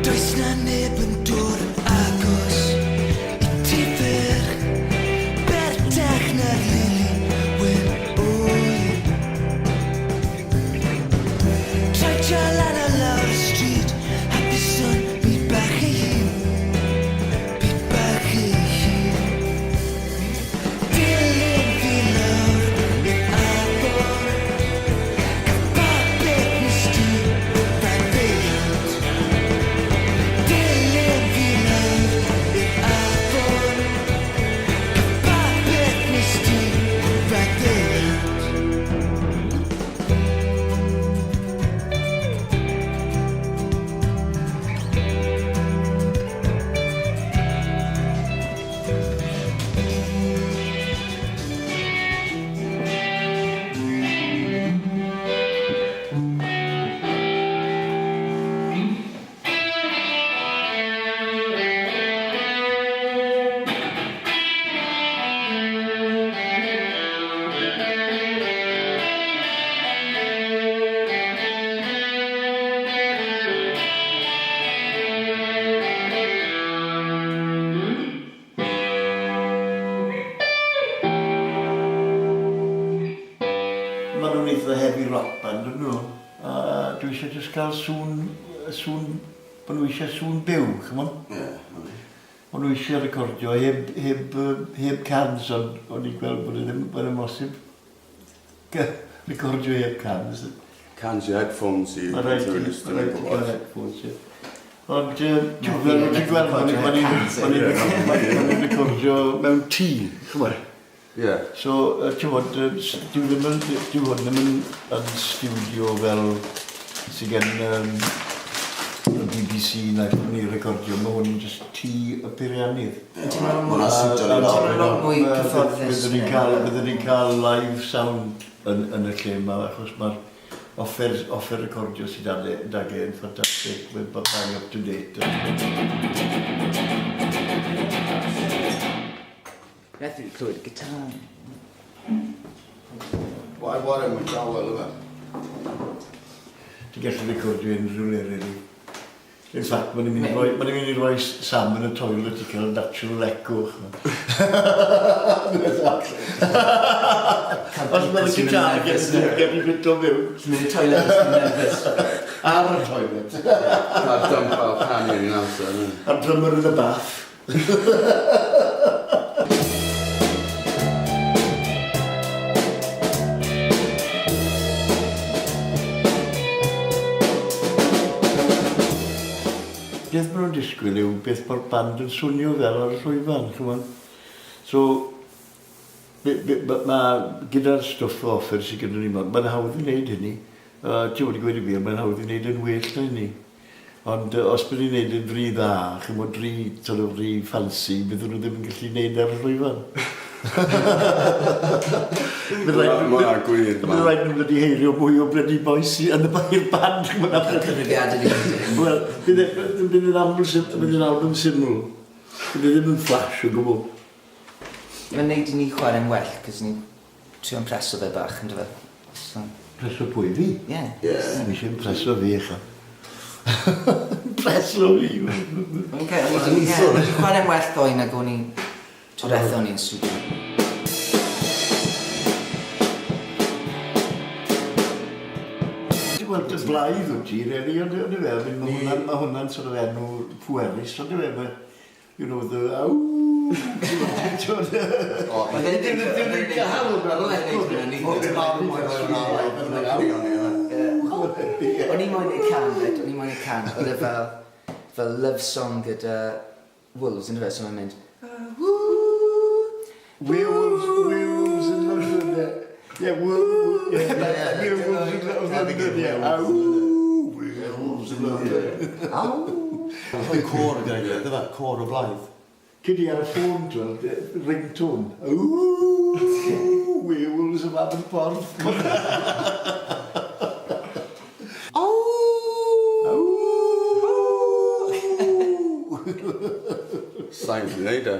Does 'na neb yn dod yn agos i ti ferch Bertach na'r lili wen oer. Troedio lan a lawr y stryd, hapus yn byd bach ei hun, byd bach ei hun. Dilyn fi lawr i'r afon, cael popeth nes di faddeuant. Dilyn fi lawr i'r afon, cael popeth nes di faddeuant. Maen nhw'n eitha heavy rock band, ydyn nhw? A dwi eisiau jyst cael sŵn, sŵn, bod nhw eisiau sŵn byw, chimod? Ie, yeah, O'n nhw eisiau recordio heb, heb, heb cans, ond o'n i'n gweld bod e ddim, bod e'n bosib recordio heb cans. Cans i headphones i Mae rhaid i, mae rhaid i gael headphones, ie. Ond, ti'n gweld, ti'n gweld, ma'n ni'n recordio mewn tŷ, ch'mod. Ie. So, ti'n gwbod, dyw ddim yn, dyw hwn ddim yn, yn stiwdio fel sy gen yym y BBC na lle ni'n recordio, ma' hwn jyst tŷ y peiriannydd. Ie, ma' hwnna'n siwtio ni lot. Teimlo'n lot mwy cyfforddus. Byddwn ni'n cael, byddwn ni'n cael live sound yn, yn y lle yma, achos mae'r offer, offer recordio sydd 'da e, 'dag e yn ffantastig, mae'n bang up to date. Beth yw clywed y gitar? Why worry, mae'n dawel yma. Ti'n gallu recordio unrhyw le, really. In fact, ma'n i'n mynd i roi, ma'n i'n mynd i roi Sam yn y toilet i cael natural echo. Os mae'n gitar gen i ffito mewn. Ti'n mynd i'r toilet, ti'n nervous. Ar y toilet. Cael dump ar pan i'n amser. A'r drummer yn y bath. Beth maen nhw'n disgwyl yw beth mae'r band yn swnio fel ar y llwyfan, ch'mod. So, be- be- ma' ma' gyda'r stwff o offer sydd gyda ni 'ma, mae'n hawdd i wneud hynny. A ti'n gwbod, i gweud y gwir, mae'n hawdd i wneud yn well na hynny. Ond os bydden ni'n neud yn rhy dda, chimod, rhy, sort of, rhy ffansi, bydden nhw ddim yn gallu neud e ar y llwyfan. Bydd raid... Ma' hwnna'n gwir, man. Bydd raid nhw blydi heirio mwy o blydi bois i yn y i'r band, chimod, a... Cyfrifiadur i gyd. Wel, bydd e, bydd e'n albwm sym-, bydd e'n albwm syml. Bydd e ddim yn flash o gwbl. Mae'n neud i ni chwarae'n well, cos ni'n Trio impreso fe bach on'd yfe? So. Impreso pwy? Fi? Ie. Ie. Fi isie impreso fi ella. Impreso fi! O'n i'n credu o'n i 'di ie o'n i 'di chware'n well ddoe nag o'n i tro dwetha o'n i yn stiwdio. Ti'n gweld y blaidd wyt ti rili ond on'd yfe? I mean ma' hwnna'n ma' hwnna'n sort of enw pwerus on'd yfe? Ma' You know the aww! O, mae fe'n neud Dim gael hwnna O'n i moyn neud can reit, o'n i moyn neud can, oedd e fel, fel love song gyda wolves yndyfe, so mae'n mynd Werewolves, werewolves in London, yeah. Yeah, werewolves, yeah, werewolves in London, yeah. Aww, werewolves in London. Aww! Rhoi côr gyda'i gilydd, ife? Côr o blaidd. Cyn i ar y ffôn, t'wel, ringtone. Aww, werewolves of Aberporth. Aww! Sa'n gallu neud e.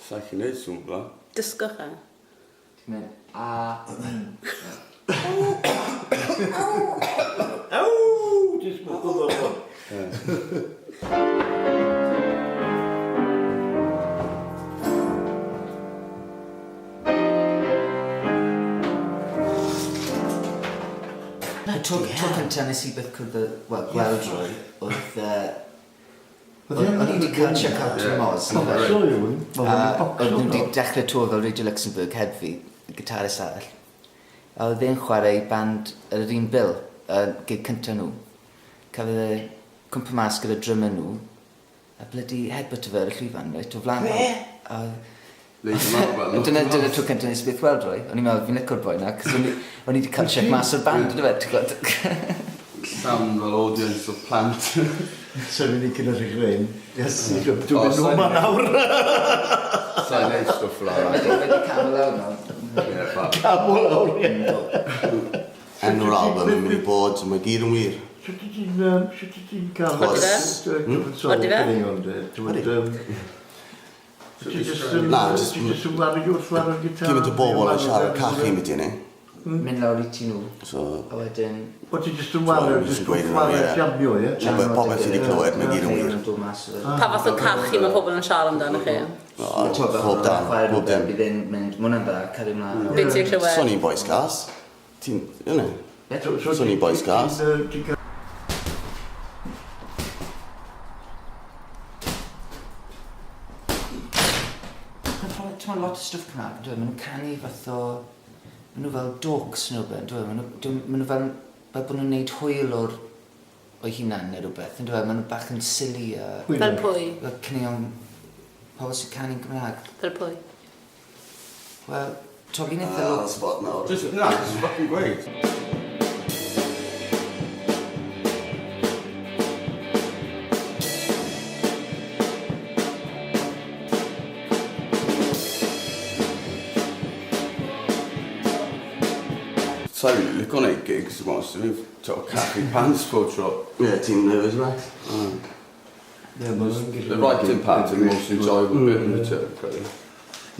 Sa'n gallu neud sŵn fel 'na. Dysgwch e. Ti'n mynd a... Aw! Jyst mwgwd o fo. Y tro tro cynta nes i byth cwrdd â, wel, gweld Roy, oedd yy... O'n i 'di cael check out y Moz. Bocsio yw hwn. A oedd nhw 'di dechrau tour fel Radio Luxembourg heb fi, gitarist arall. A oedd e'n chwarae i band ar yr un bil, y gig cynta nhw. Cafodd e cwmpo mas gyda drummer nhw, a blydi headbutto fe ar y llwyfan, reit, o flaen Be? A oedd... Dyna, dyna tro cynta nes i byth weld Roy. O'n i'n meddwl, fi'n licio'r boi 'na, 'cos o'n i o'n i 'di cael check mas o'r band, yndyfe, ti'n gwbod? Llawn fel audience o plant. Sef ni cyn yr rhain. Yes, dwi'n mynd nhw ma nawr. Sa'n neud stwff fel Mae 'di camu lawr nawr. Camu lawr, ie. Enw'r album yn mynd i bod, mae gyd yn wir. Sut wyt ti'n, yym, sut wyt ti'n cael... Odi fe? Odi fe? Odi fe? Ti jyst yn... Na, jyst- Ti jyst yn wario wrth wario gitar. Gymaint o bobl yn siarad cachu mi di ni. Mynd lawr i tŷ nhw. So... A wedyn... O ti jyst yn wario, Jyst jyst yn gweud wrth hwnna, wario ie. jamio, ie? Popeth- popeth ti 'di clywed, mae gyd yn wir. Pa fath o cachu mae pobl yn siarad amdano chi? O, Pob dan, pob dim. Bydd e'n mynd, ma' hwnna'n dda, cario mlaen. Be ti'n clywed? Swn i'n boes cas. Ti'n... Yna. Swn i'n boes cas. Ti'n cael... Ti'n lot o stwff Cymraeg, dwi'n Maen nhw'n canu fath o... Maen nhw fel dorks neu rhywbeth, dwi'n Maen nhw, maen nhw fel, fel bod nhw'n neud hwyl o'r o'i hunan neu rhywbeth, yn dweud, maen nhw bach yn silly a... Fel pwy? Fel caneuon pobl sy'n canu'n Gymraeg. Fel pwy? Wel, to fi'n eitha Ar y lwc. spot nawr. Just, na, just fucking gweud. Sa'n rili lico neud gigs, ti'n gwbod, fi'n sort of cachu pants pob tro. Ie, ti'n nervous Max? Ie, ma' nhw'n gallu- The writing part is the most enjoyable bit of it, credu.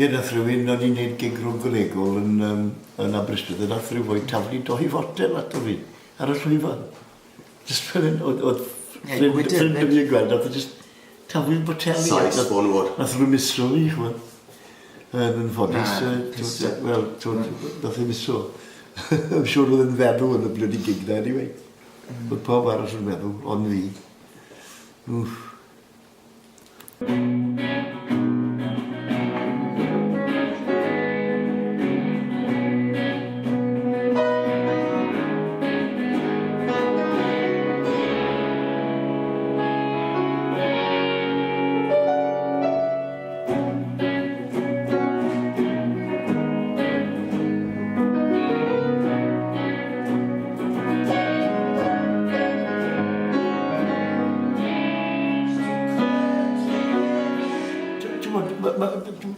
Ie, nath rhywun, o'n i'n neud gig rhwng golegol yn, um, yn Aberystwyth, a nath rhyw foi taflu doi fotel ato fi ar y llwyfan. Just fel hyn, oedd oedd Ie, ffrind gwydr, ffrind fyd. fi'n gweld, nath o just taflu'r boteli. Sais, bon word. Nath nhw miso fi, ch'mod. Yn anffodus. Na, yy, piss t'mod, up. Wel, t'mod, nath e miso. I'm siŵr oedd yn feddw yn y bloody gig na, anyway. Oedd pawb arall yn meddwl, ond fi. Wff. T'mod, mae'r ma,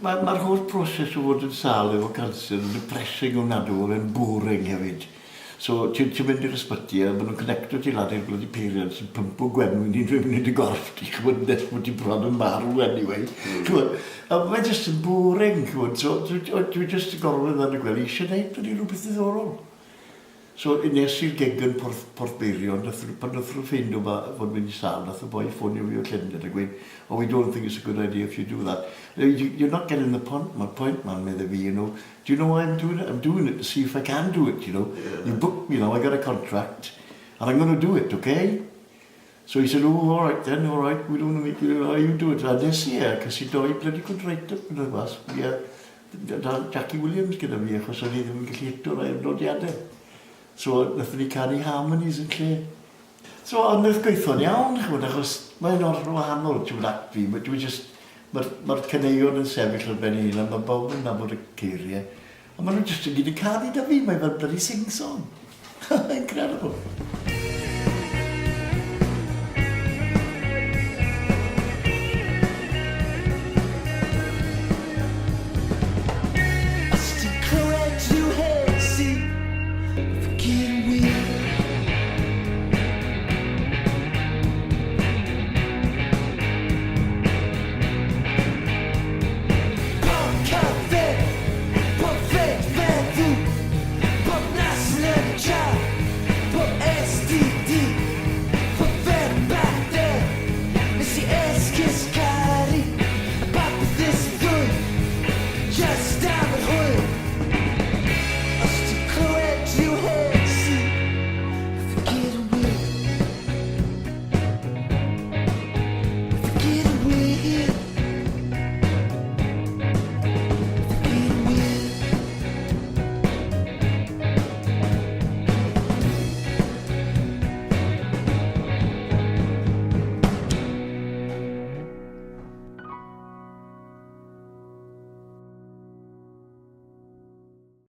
ma, ma holl proses o fod yn sâl efo canser yn depressing ofnadw, ond yn boring hefyd. So, ti'n ti mynd i'r ysbyty a maen nhw'n connecto ti lan i'r bloody peiriant sy'n pympo gwenwyn i rhywun i dy gorff ti, ch'mod, nes bod ti bron yn marw anyway. Ch'mod, a mae jyst yn boring, ch'mod, so dwi, dwi jyst yn gorfod yn y gwely eisiau gwneud bloody rhywbeth ddiddorol. So, nes i'r gig yn Porth, Porthbeirion, nath, pan nath nhw ffeindo ma, fod mynd i sâl, nath y boi ffonio fi o Llundain a gweud, oh, we don't think it's a good idea if you do that. You, you're not getting the point, my point, man, medde fi, you know. Do you know why I'm doing it? I'm doing it to see if I can do it, you know. Yeah. You booked me now, I got a contract, and I'm going to do it, okay? So he said, oh, all right then, all right, we don't want to make you, oh, you do it. A nes i e, cos i doi bloody good write-up yn y mas. Fi a Jackie Williams gyda fi, achos o'n i ddim yn gallu hito rai o'r nodiadau. So, nathon ni canu harmonies yn lle. So, ond nath gweithio'n iawn, ch'mod, achos mae'n orfod wahanol, ti'n mynd at fi, dwi just, mae'r ma caneuon yn sefyll ar ben ei hun, a mae bawb yn nabod y geiriau. A maen nhw just yn gyd yn canu da fi, mae fel bloody sing-song. Incredible.